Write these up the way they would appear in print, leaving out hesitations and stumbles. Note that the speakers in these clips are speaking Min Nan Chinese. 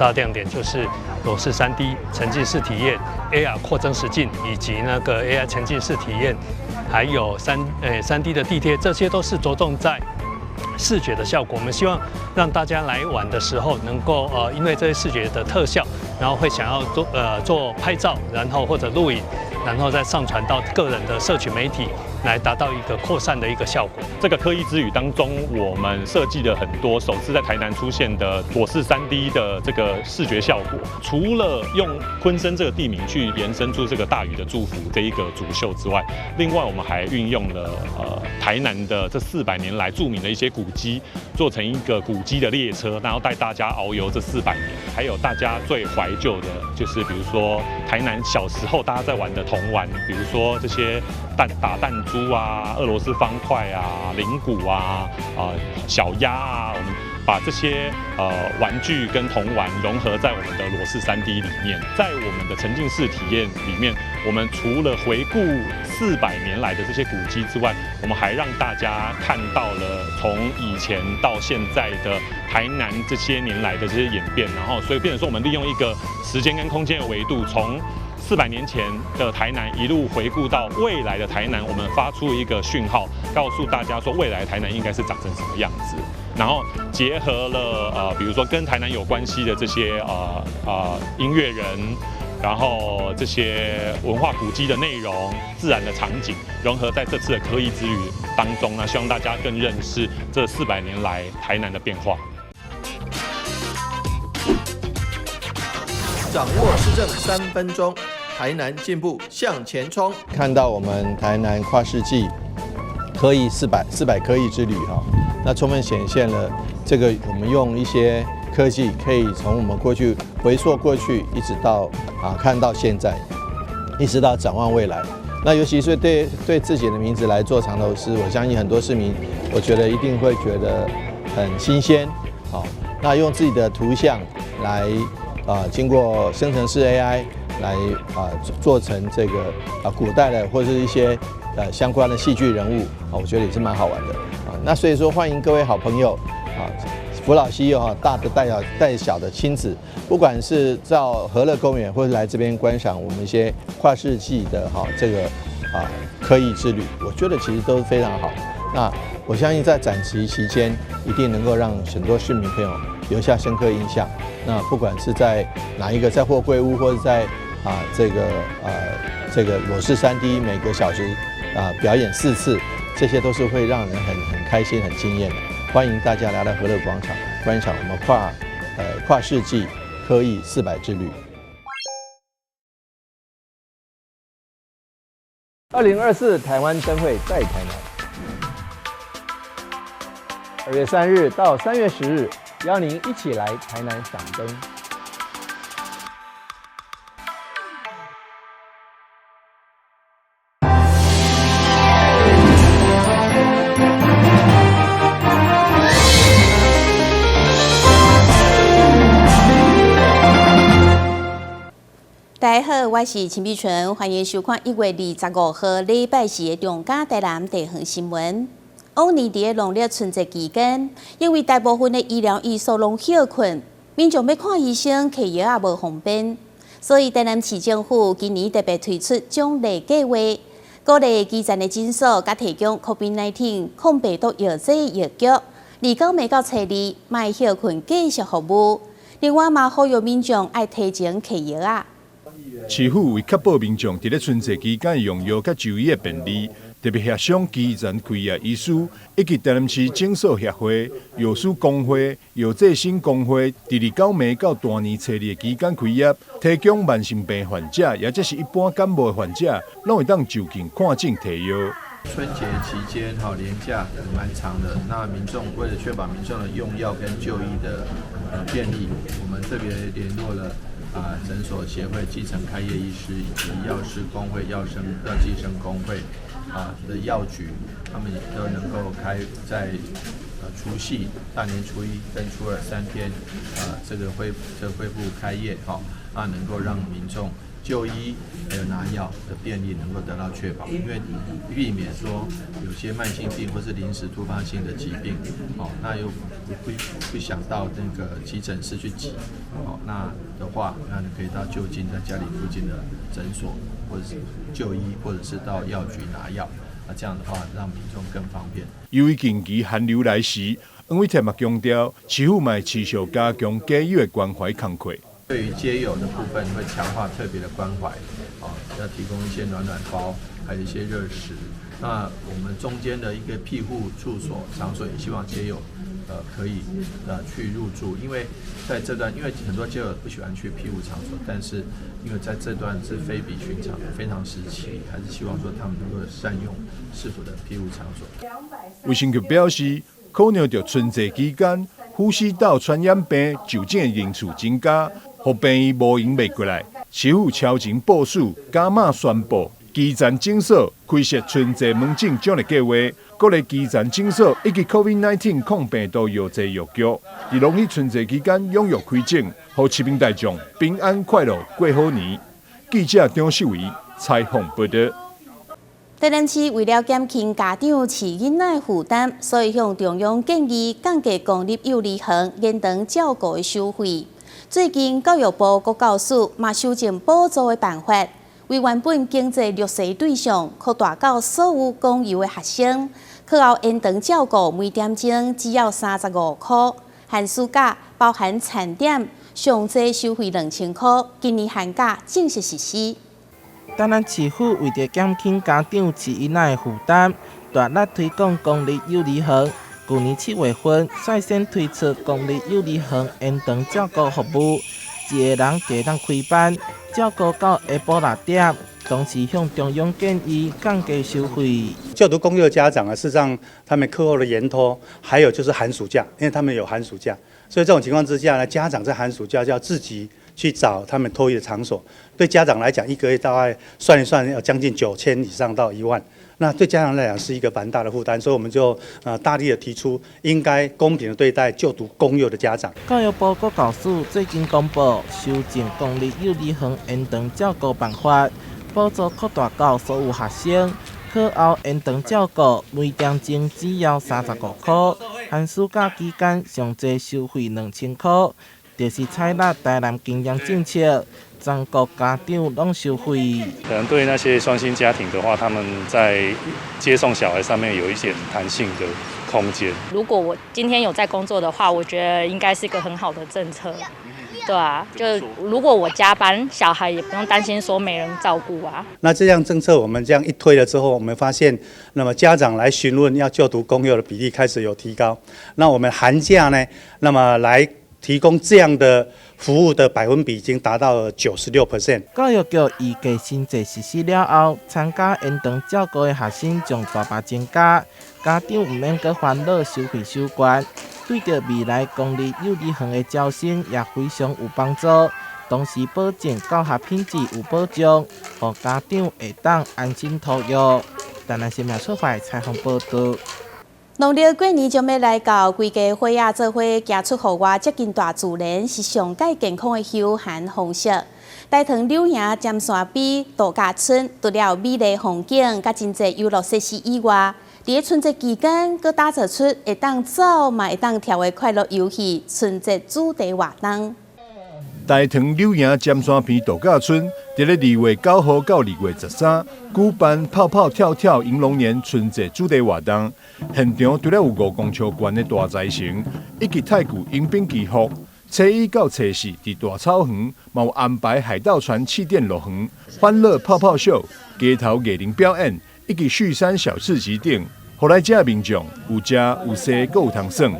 大亮點就是裸視 3D 沉浸式體驗、AR 擴增實境以及那個 AI 沉浸式體驗，還有3D 的地貼，這些都是着重在視覺的效果。我們希望讓大家來玩的時候，能夠因為這些視覺的特效，然後會想要做拍照，然後或者錄影，然後再上傳到個人的社群媒體，來達到一個擴散的一個效果。這個科藝之旅當中，我們設計了很多首次在台南出現的裸視 3D 的這個視覺效果。除了用鯤鯓這個地名去延伸出這個大禹的祝福這一個主秀之外，另外我們還運用了台南的這400年來著名的一些古蹟，做成一個古蹟的列車，然後帶大家遨遊這400年。還有大家最懷舊的，就是比如說台南小時候大家在玩的童玩，比如說這些打彈珠啊、俄羅斯方塊啊、鈴鼓啊、小鴨啊，我們把這些玩具跟童玩融合在我們的裸視 3D 裡面，在我們的沉浸式體驗裡面，我們除了回顧400年來的這些古蹟之外，我們還讓大家看到了從以前到現在的台南這些年來的這些演變，然後所以變成說，我們利用一個時間跟空間的維度，從400年前的台南一路回顧到未來的台南，我們發出一個訊號，告訴大家說未來的台南應該是長成什麼樣子。然後結合了比如說跟台南有關係的這些音樂人，然後這些文化古蹟的內容、自然的場景，融合在這次的科藝之旅當中呢，希望大家更認識這400年來台南的變化。掌握市政3分鐘，台南進步向前衝。看到我們台南跨世紀科藝四百科藝之旅哈，那充分顯現了這個我們用一些科技可以從我們過去回溯過去，一直到看到現在，一直到展望未來。那尤其是對自己的名字來做藏頭詩，我相信很多市民，我覺得一定會覺得很新鮮。好，那用自己的圖像來經過生成式 AI 來做成這個古代的或者是一些相關的戲劇人物啊，我覺得也是蠻好玩的啊。那所以說，歡迎各位好朋友啊，扶老攜幼哈，大的帶小帶小的親子，不管是到河樂公園，或者來這邊觀賞我們一些跨世紀的哈這個科藝之旅，我覺得其實都是非常好。那我相信在展期期間，一定能夠讓很多市民朋友留下深刻印象。那不管是在哪一個，在貨櫃屋，或者在這個裸視 3D 每個小時表演4次，這些都是會讓人很開心、很驚豔的。歡迎大家來到河樂廣場觀賞我們跨世紀科藝400之旅。2024台灣燈會在台南，2月3日到3月10日，邀您一起來台南賞燈。大家好，我是陳美純，歡迎收看1月25號禮拜四的中嘉台南地方新聞。往年佇個農曆春節期間，因為大部分的醫療院所攏歇睏，民眾欲看醫生、摕藥也無方便，所以台南市政府今年特別推出獎勵計劃，鼓勵基層的診所佮提供 COVID-19 抗病毒藥劑藥局，29暝到初二莫歇睏繼續服務。另外嘛，呼籲民眾愛提前摕藥仔。市府為確保民眾佇咧春節期間用藥佮就醫的便利，特別協商基層開業醫師以及台南市診所協會、藥師公會、藥劑師公會，佇29暝到大年初二的期間開業，提供慢性病患者，也就是一般感冒的患者，攏會當就近看診提藥。春節期間，哈連假蠻長的，那民眾為了確保民眾的用藥跟就醫的便利，我們特別聯絡了診所協會、基層開業醫師以及藥師公會、藥劑師公會的藥局，他們都能夠開在除夕、大年初一跟初二3天，這個恢復開業，哈，能夠讓民眾就醫還有拿藥的便利能夠得到確保，因為避免說有些慢性病或是臨時突發性的疾病，哦，那又不想到那個急診室去擠，哦，那的話，那你可以到就近在家裡附近的診所或者是就醫，或者是到藥局拿藥，那這樣的話讓民眾更方便。由於近期寒流來襲，黃偉哲嘛強調，市府嘛會持續加強街友的關懷工課。對於街友的部分，會強化特別的關懷，哦，要提供一些暖暖包，還有一些熱食。那我們中間的一個庇護處所場所，也希望街友，可以去入住，因為在這段，因為很多街友不喜歡去庇護場所，但是因為在這段是非比尋常、非常時期，還是希望說他們能夠善用市府的庇護場所。衛生局表示，考量著春節期間呼吸道傳染病就診的人數增加，予病院無閒袂過來，市府超前部署，加碼宣布基層診所開設春節門診獎勵計劃，鼓勵基層診所以及 COVID-19 抗病毒藥劑藥局，佇農曆春節期間踴躍開診，予市民大眾平安快樂過好年。記者張秀維採訪報導。台南市為了減輕家長飼囡仔的負擔，所以向中央建議降低公立幼兒園延長照顧的收費。最近教育部國教署嘛修正補助的辦法，為原本經濟弱勢對象擴大到所有公幼的學生，課後延長照顧每點鐘只要35箍，寒暑假包含餐點，上濟收費2000箍。今年寒假正式實施。台南市府為著減輕家長飼囡仔的負擔，大力推廣公立幼兒園。舊年7月份率先推出公立幼兒園延長照顧服務，一个人會當開班，照顧到下晡6點。同時向中央建議降低收費。就讀公幼的家長啊，事實上他們課後的延托，還有就是寒暑假，因為他們有寒暑假，所以這種情況之下呢，家長在寒暑假就要自己去找他們托育的場所。對家長來講，一個月大概算一算要將近9000以上到1萬，那對家長來講是一個蠻大的負擔，所以我們就大力的提出應該公平的對待就讀公幼的家長。教育部國教署最近公布修正公立幼兒園延長照顧辦法，補助擴大到所有學生，課後延長照顧每點鐘只要35箍，寒暑假期間上濟收費2000箍，就是採納台南經驗政策，全國家長攏受惠。可能對那些雙薪家庭的話，他們在接送小孩上面有一點彈性的空間。如果我今天有在工作的話，我覺得應該是個很好的政策。對啊，就如果我加班，小孩也不用擔心說沒人照顧啊。那這樣政策我們這樣一推了之後，我們發現，那麼家長來詢問要就讀公幼的比例開始有提高。那我們寒假呢，那麼來提供這樣的服務的百分比已經達到了96%。教育局預計新制實施了後，參加延長照顧的學生將大幅增加，家長毋免閣煩惱收費收懸，對著未來公立幼兒園的招生也非常有幫助，同時保證教學品質有保障，予家長會當安心托育。台南新聞出發採訪報導。農曆過年將欲來到，規家伙仔做伙行出戶外，接近大自然，是上蓋健康的休閒方式。大潭柳營尖山埤度假村，除了美麗風景，佮真濟遊樂設施以外，佇咧春節期間，閣打造出會當走嘛會當跳的快樂遊戲春節主題活動。大潭柳營尖山埤度假村，佇咧2月9號到2月13，舉辦泡泡跳跳迎龍年春節主題活動。現場除了有5公尺懸的大財神，以及太鼓迎賓祈福。初一到初四，佇大草原嘛有安排海盜船氣墊樂園、歡樂泡泡秀、街頭藝人表演，以及旭山小市集等，予來遮民眾有食有踅，閣有通耍。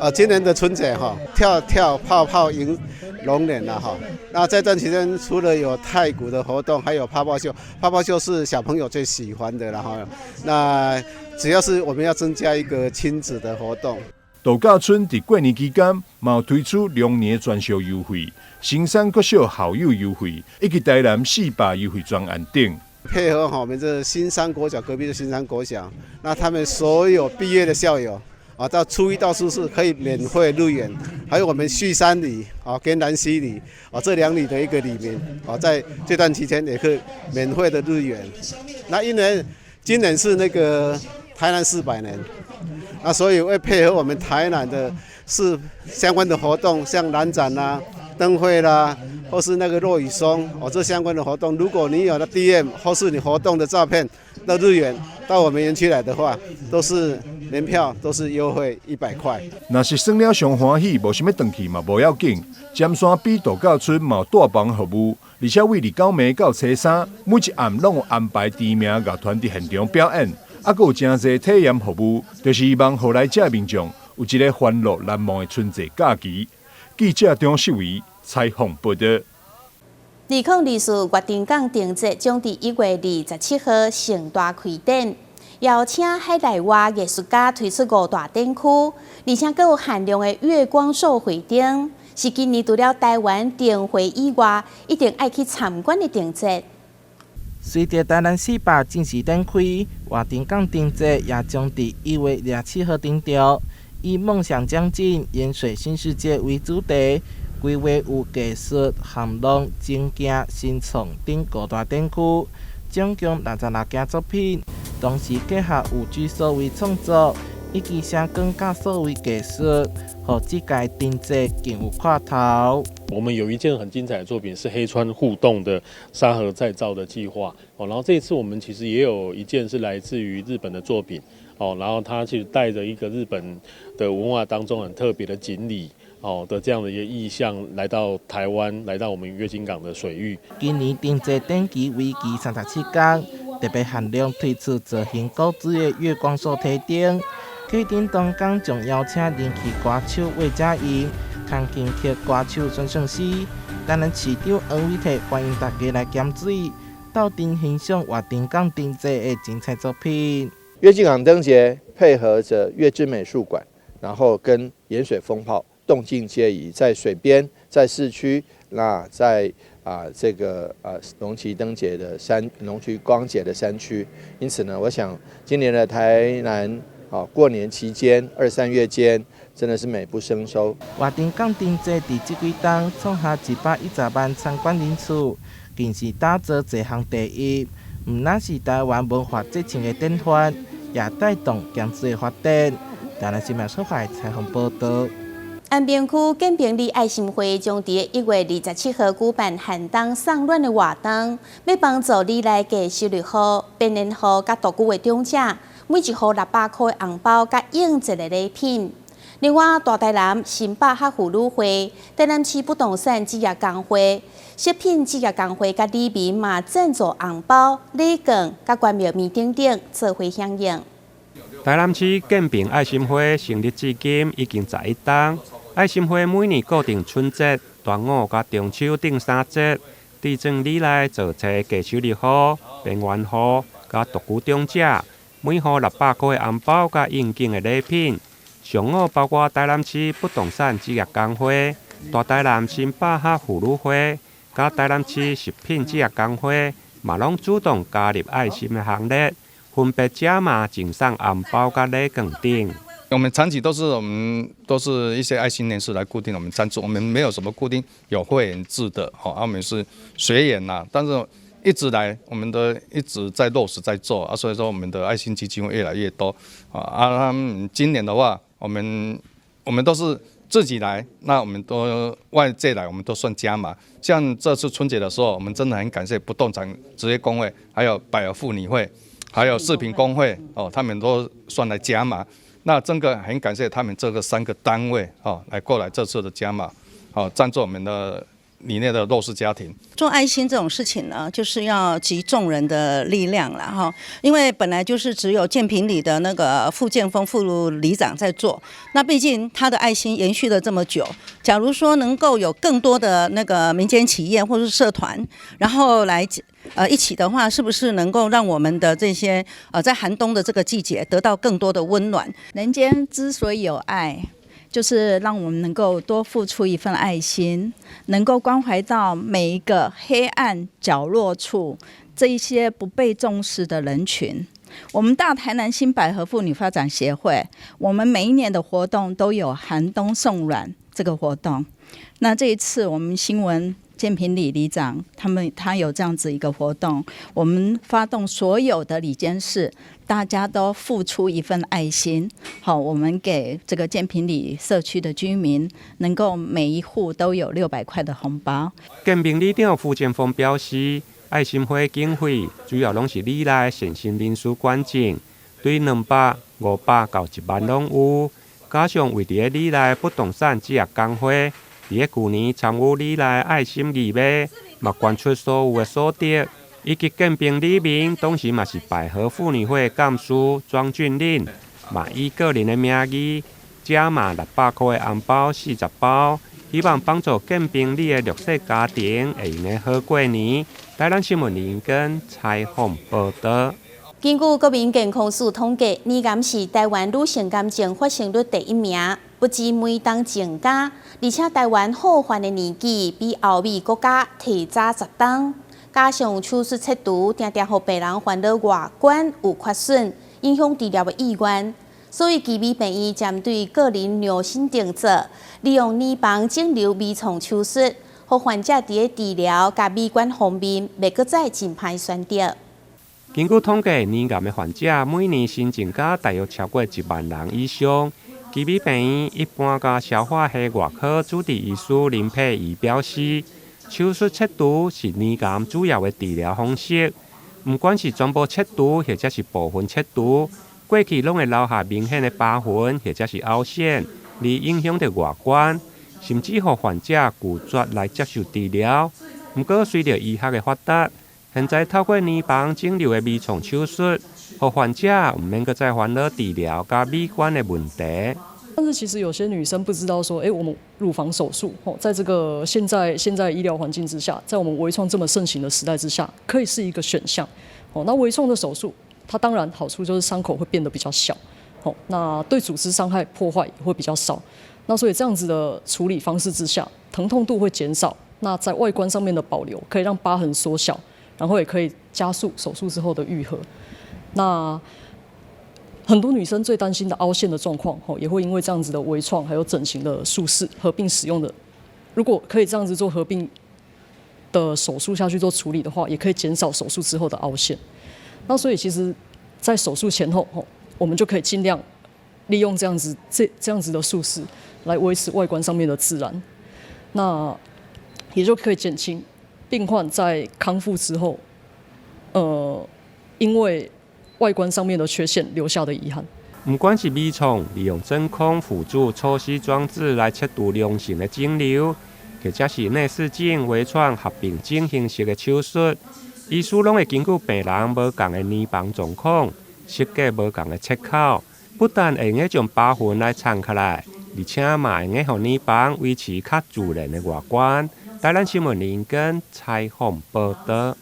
啊，今年的春節哈，跳跳泡泡迎龍年了哈。那這段期間，除了有太鼓的活動，還有泡泡秀。泡泡秀是小朋友最喜歡的了哈。那主要是我們要增加一個親子的活動。度假村佇過年期間，嘛有推出龍年專屬優惠、新山國小校友優惠，以及台南400優惠專案等。配合好我們這新山國小隔壁的新山國小，那他們所有畢業的校友。啊，到初一到初四可以免費入園，還有我們旭山里啊跟蘭溪里啊這兩里的一個里民啊，在這段期間也可以免費的入園。那因為今年是那個台南400年，啊，所以為配合我們台南的是相關的活動，像蘭展啦、燈會啦，或是那個落羽松哦，這相關的活動，如果你有了 DM 或是你活動的照片到入園到我們園區來的話，都是年票都是優惠100塊。若是耍了傷歡喜，無想欲轉去嘛無要緊。尖山埤度假村嘛有帶房服務，而且對29暝到初三，每一暗攏有安排知名樂團佇現場表演，猶閣有誠濟體驗服務，就是希望予來遮民眾有一個歡樂難忘的春節假期。記者張秀儀採訪報導。2024月津港燈節將佇1月27號盛大開展，邀請海內外藝術家推出五大展區，而且閣有限量的月光手繪燈，是今年除了台灣燈會以外，一定愛去參觀的燈節。隨著台南400正式展開，月津港燈節也將佇1月27號登場，以夢想將近、鹽水新世界為主題。規劃有藝術、含浪、情境、新創等五大展區，總共66件作品，同時結合5G 數位創作以及聲光佮數位技術，予這屆燈節更有看頭。我們有一件很精彩的作品是黑川互動的沙盒再造的計劃哦，然後這一次我們其實也有一件是來自於日本的作品哦，然後它其實帶着一個日本的文化當中很特別的錦鯉哦的這樣的一個意象來到台灣，來到我們月津港的水域。今年燈節展期為期37天，特別限量推出造型古錐的月光獸提燈。啟燈當天將邀請人氣歌手魏佳瑩、鋼琴曲歌手孫盛希、台南市長黃偉哲，歡迎大家來鹹水，鬥陣欣賞月津港燈節的精彩作品。月津港燈節配合着月之美術館，然後跟鹽水蜂炮動靜皆宜，在水邊，在市區，那在這個龍崎燈節的山，龍崎光節的山區，因此呢，我想今年的台南過年期間二三月間，真的是美不勝收。月津港燈節佇這幾冬創下110萬參觀人次，更是打造這項第一。毋但是台灣文化節慶的典範，也帶動經濟發展。台南新聞所採訪報導。安平區建平里愛心會將佇1月27號舉辦寒冬送暖的活動，欲幫助里內低收入戶、邊緣戶佮獨居的長者，每一戶600箍的紅包佮應節的禮品。另外，大台南新北客婦女會、台南市不動產置業公會、食品置業公會佮里民嘛贊助紅包、禮券佮關廟麵等等，做伙響應。台南市建平愛心會成立至今已經11冬。愛心會每年固定春節、端午佮中秋等三節，佇全里內做揣低收入戶、邊緣戶佮獨居長者，每戶600箍的紅包佮應景的禮品。上午包括台南市不動產置業公會、大台南新北客婦女會、佮台南市食品置業公會，嘛攏主動加入愛心的行列，分別加碼贈送紅包佮禮券等。我們長期都是我們都是一些愛心人士來固定我們贊助，我們沒有什麼固定有會員制的，吼，我們是隨緣啦。但是一直來，我們都一直在落實在做啊，所以說我們的愛心基金會越來越多啊。啊，今年的話，我們都是自己來，那我們都外界來，我們都算加碼。像這次春節的時候，我們真的很感謝不動產置業公會，還有百合婦女會，還有食品公會，哦，他們都算來加碼。那真的很感謝他們這個三個單位哦，來過來這次的加碼，哦，贊助我們的里內的弱勢家庭。做愛心這種事情呢，就是要集眾人的力量了哈。因為本來就是只有建平里的那個傅建峰副里長在做，那畢竟他的愛心延續了這麼久。假如說能夠有更多的那個民間企業或是社團，然後來一起的話，是不是能夠讓我們的這些在寒冬的這個季節得到更多的溫暖？人間之所以有愛，就是讓我們能夠多付出一份愛心，能夠關懷到每一個黑暗角落處這一些不被重視的人群。我們大台南新百合婦女發展協會，我們每一年的活動都有寒冬送暖這個活動。那這一次我們新聞建平里里長他們他有這樣子一個活動，我們發動所有的里監事，大家都付出一份愛心，好，我們給這個建平里社區的居民，能夠每一戶都有600塊的紅包。建平里長傅建峰表示，愛心花經費主要攏是里內善心人士捐贈，對200、500到1萬攏有，加上位佇咧里內不動產置業工會，佇咧舊年參與里內愛心義賣，嘛捐出所有的所得，以及建平里民當時嘛是百合婦女會幹事莊俊霖，嘛以個人的名義加碼600塊的紅包40包，希望幫助建平里的弱勢家庭會用得好過年。台南新聞林根採訪報導。根據國民健康署統計，乳癌是台灣女性癌症發生率第一名，不止每冬增加，而且台灣好發的年紀比歐美國家提早10冬。加上手術切除，定定予病人煩惱外觀有缺損，影響治療的意願。所以，奇美病院針對個人量身訂做，利用乳房腫瘤微創手術，予患者佇咧治療佮美觀方面，袂閣再真歹選擇。根據統計，乳癌的患者每年新增加大約超過1萬人以上。奇美病院一般佮消化系外科主治醫師林佩儀表示，手術切除是乳癌主要的治療方式。毋管是全部切除或者是部分切除，過去攏會留下明顯的疤痕或者是凹陷，而影響著外觀，甚至予患者拒絕來接受治療。毋過，隨著醫學的發達，現在透過乳房腫瘤的微創手術，予患者毋免閣再煩惱治療佮美觀的問題。但是其實有些女生不知道說，欸，我們乳房手術，吼，在這個現在醫療環境之下，在我們微創這麼盛行的時代之下，可以是一個選項。哦，那微創的手術，它當然好處就是傷口會變得比較小，哦，那對組織傷害破壞也會比較少。那所以這樣子的處理方式之下，疼痛度會減少。那在外觀上面的保留，可以讓疤痕縮小，然後也可以加速手術之後的愈合。那很多女生最擔心的凹陷的狀況，吼，也會因為這樣子的微創還有整形的術式合併使用的，如果可以這樣子做合併的手術下去做處理的話，也可以減少手術之後的凹陷。那所以其實，在手術前後，吼，我們就可以盡量利用這樣子的術式來維持外觀上面的自然，那也就可以減輕病患在康復之後，因為外觀上面的缺陷留下的遺憾。毋管是微創利用真空輔助抽吸裝置來切除良性的腫瘤，或者是內視鏡微創合併整形式的手術，醫師攏會根據病人無仝的乳房狀況，設計無仝的切口，不但會用得將疤痕來藏起來，而且嘛會用得予乳房維持較自然的外觀。台南新聞林根採訪報導。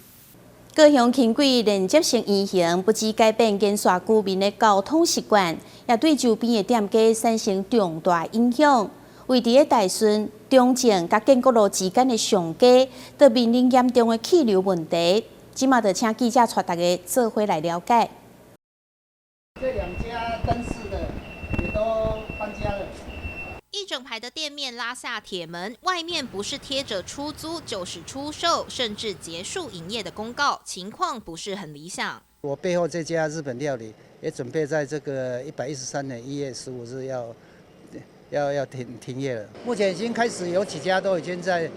高雄輕軌連接線移行，不只改變沿線居民的交通習慣，也對周邊的店家產生重大影響。位佇咧大順、中正佮建國路之間的上街，都面臨嚴重的氣流問題。這馬就請記者帶大家做伙來了解。這兩家燈飾的也都搬家了。一整排的店面拉下鐵門，外面不是貼着出租就是出售，甚至結束營業的公告，情況不是很理想。我背後這家日本料理也準備在這個113年1月15日要停業了。目前已經開始有幾家都已經在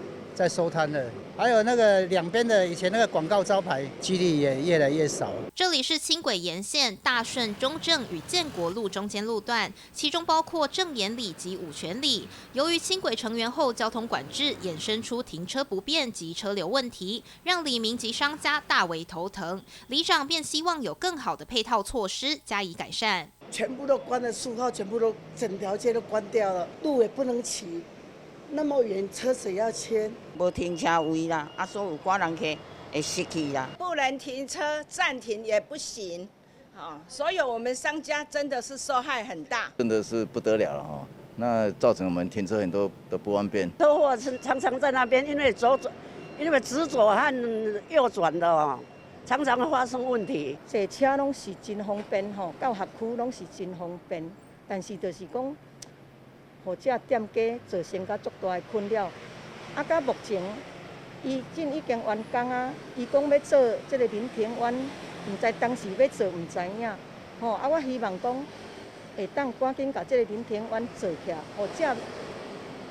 收攤了，還有那個兩邊的以前那個廣告招牌，幾率也越來越少。這裡是輕軌沿線大順、中正與建國路中間路段，其中包括正言里及五權里。由於輕軌成圓後交通管制，衍生出停車不便及車流問題，讓里民及商家大為頭疼。里長便希望有更好的配套措施加以改善。全部都關了，樹全部都整條街都關掉了，路也不能騎。那麼遠，車子要牽。無停車位啦，啊，所有寡人客會失去啦。不能停車，暫停也不行，所以我們商家真的是受害很大。真的是不得了了哈，那造成我們停車很多都不方便。車禍是常常在那邊，因為左轉，因為直左和右轉的哦，常常會發生問題。坐車攏是真方便吼，到學區攏是真方便，但是就是講，予這店家造成較足大的困擾。啊，到目前，伊這已經完工啊，伊講欲做這个林庭灣，毋知當時欲做毋知影，吼啊！我希望講會當趕緊共這个林庭灣做起來，予這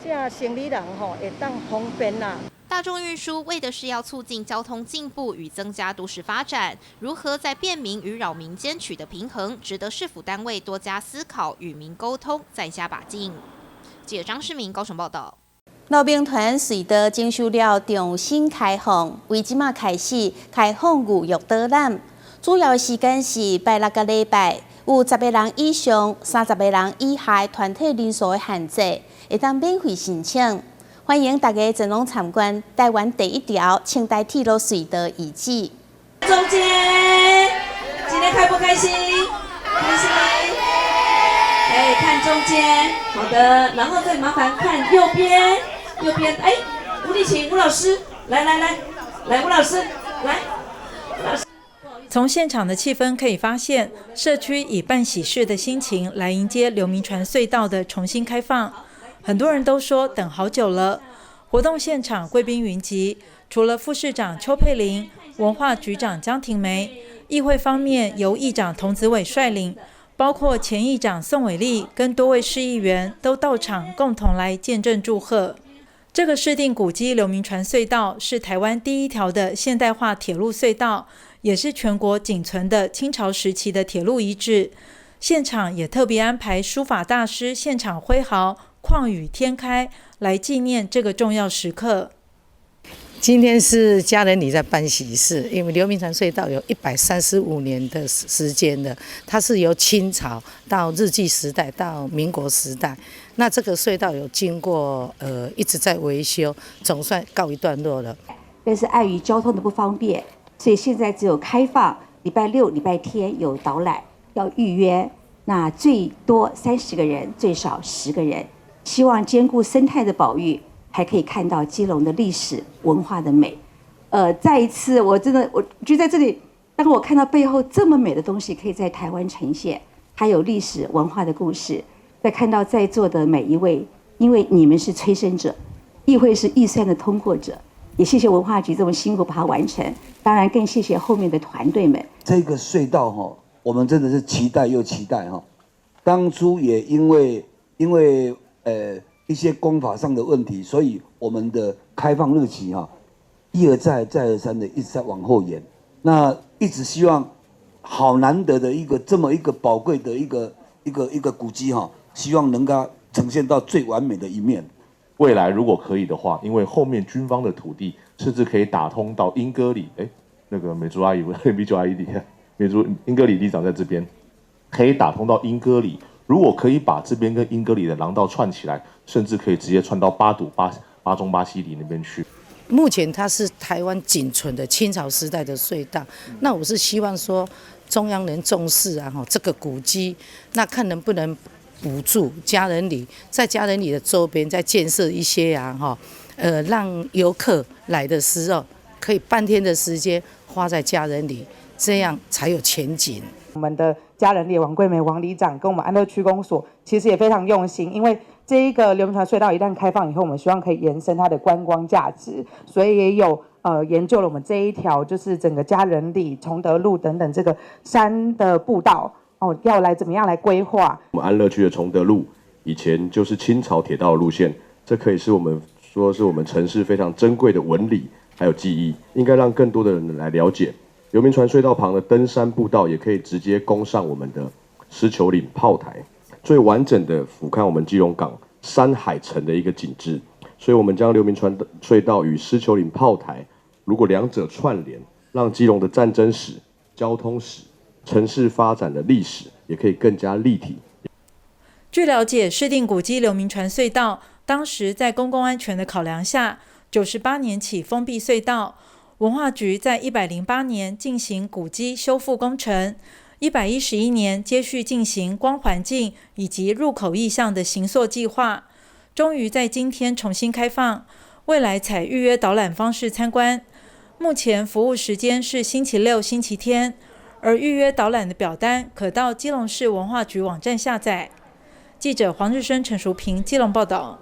這生理人吼會當方便啦。大眾運輸為的是要促進交通進步與增加都市發展，如何在便民與擾民間取得平衡，值得市府單位多加思考，與民溝通，再加把勁。記者張世明高雄報道。劉銘傳隧道整修了重新開放，為這馬開始開放預約導覽，主要時間是拜六佮禮拜，有十个人以上、30個人以下團體人數的限制，會當免費申請。歡迎大家前往參觀台灣第一條清代鐵路隧道遺址。中間，今天開不開心？開心。哎，看中間，好的，然後再麻煩看右邊，右邊，哎，吳麗琴吳老師，來來來，來吳老師，來，吳老師。從現場的氣氛可以發現，社區以辦喜事的心情來迎接劉銘傳隧道的重新開放。很多人都說等好久了。活動現場貴賓雲集，除了副市長邱佩玲、文化局長江婷梅，議會方面由議長童子偉率領，包括前議長宋偉立跟多位市議員都到場，共同來見證祝賀。這個市定古蹟劉銘傳隧道是台灣第一條的現代化鐵路隧道，也是全國僅存的清朝時期的鐵路遺址。現場也特別安排書法大師現場揮毫。曠宇天開，來紀念這個重要時刻。今天是家人里在辦喜事，因為劉銘傳隧道有135年的時間了，它是由清朝到日據時代到民國時代，那這個隧道有經過一直在維修，總算告一段落了。但是礙於交通的不方便，所以現在只有開放禮拜六、禮拜天有導覽，要預約，那最多30個人，最少10個人。希望兼顧生態的保育，還可以看到基隆的歷史文化的美。再一次，我真的我就在這裡，當我看到背後這麼美的東西可以在台灣呈現，還有歷史文化的故事，再看到在座的每一位，因為你們是催生者，議會是預算的通過者，也謝謝文化局這麼辛苦把它完成。當然，更謝謝後面的團隊們。這個隧道哈，我們真的是期待又期待哈。當初也因為一些工法上的問題，所以我們的開放日期哈，一而再再而三的一直在往後延。那一直希望好難得的一個這麼一個寶貴的一個古蹟哈，希望能夠呈現到最完美的一面。未來如果可以的話，因為後面軍方的土地甚至可以打通到鶯歌里，哎，那個美珠阿姨、美珠阿姨，美珠鶯歌里里長在這邊，可以打通到鶯歌里。如果可以把這邊跟鶯歌里的廊道串起來，甚至可以直接串到八堵八八中八西里那邊去。目前它是台灣僅存的清朝時代的隧道，那我是希望說中央能重視啊，這個古蹟，那看能不能補助家人里，在家人里的周邊再建設一些啊，哈，讓遊客來的時候可以半天的時間花在家人里，這樣才有前景。我們的家人里王桂梅王里長跟我們安樂區公所其實也非常用心，因為這一個劉銘傳隧道一旦開放以後，我們希望可以延伸它的觀光價值，所以也有研究了我們這一條就是整個家人里、崇德路等等這個山的步道哦，要來怎麼樣來規劃？我們安樂區的崇德路以前就是清朝鐵道的路線，這可以是我們說是我們城市非常珍貴的紋理還有記憶，應該讓更多的人來了解。劉銘傳隧道旁的登山步道也可以直接攻上我們的獅球嶺炮台，最完整的俯瞰我們基隆港山海城的一個景致。所以，我們將劉銘傳隧道與獅球嶺炮台，如果兩者串聯，讓基隆的戰爭史、交通史、城市發展的歷史，也可以更加立體。據了解，市定古蹟劉銘傳隧道當時在公共安全的考量下，98年起封閉隧道。文化局在108年進行古蹟修復工程，111年接續進行光環境以及入口意象的形塑計劃，終於在今天重新開放。未來採預約導覽方式參觀。目前服務時間是星期六、星期天，而預約導覽的表單可到基隆市文化局網站下載。記者黃日升、陳淑平基隆報道。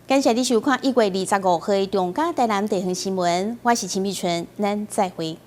感謝你收看1月25號的中嘉台南地方新聞，我是秦美純，咱再會。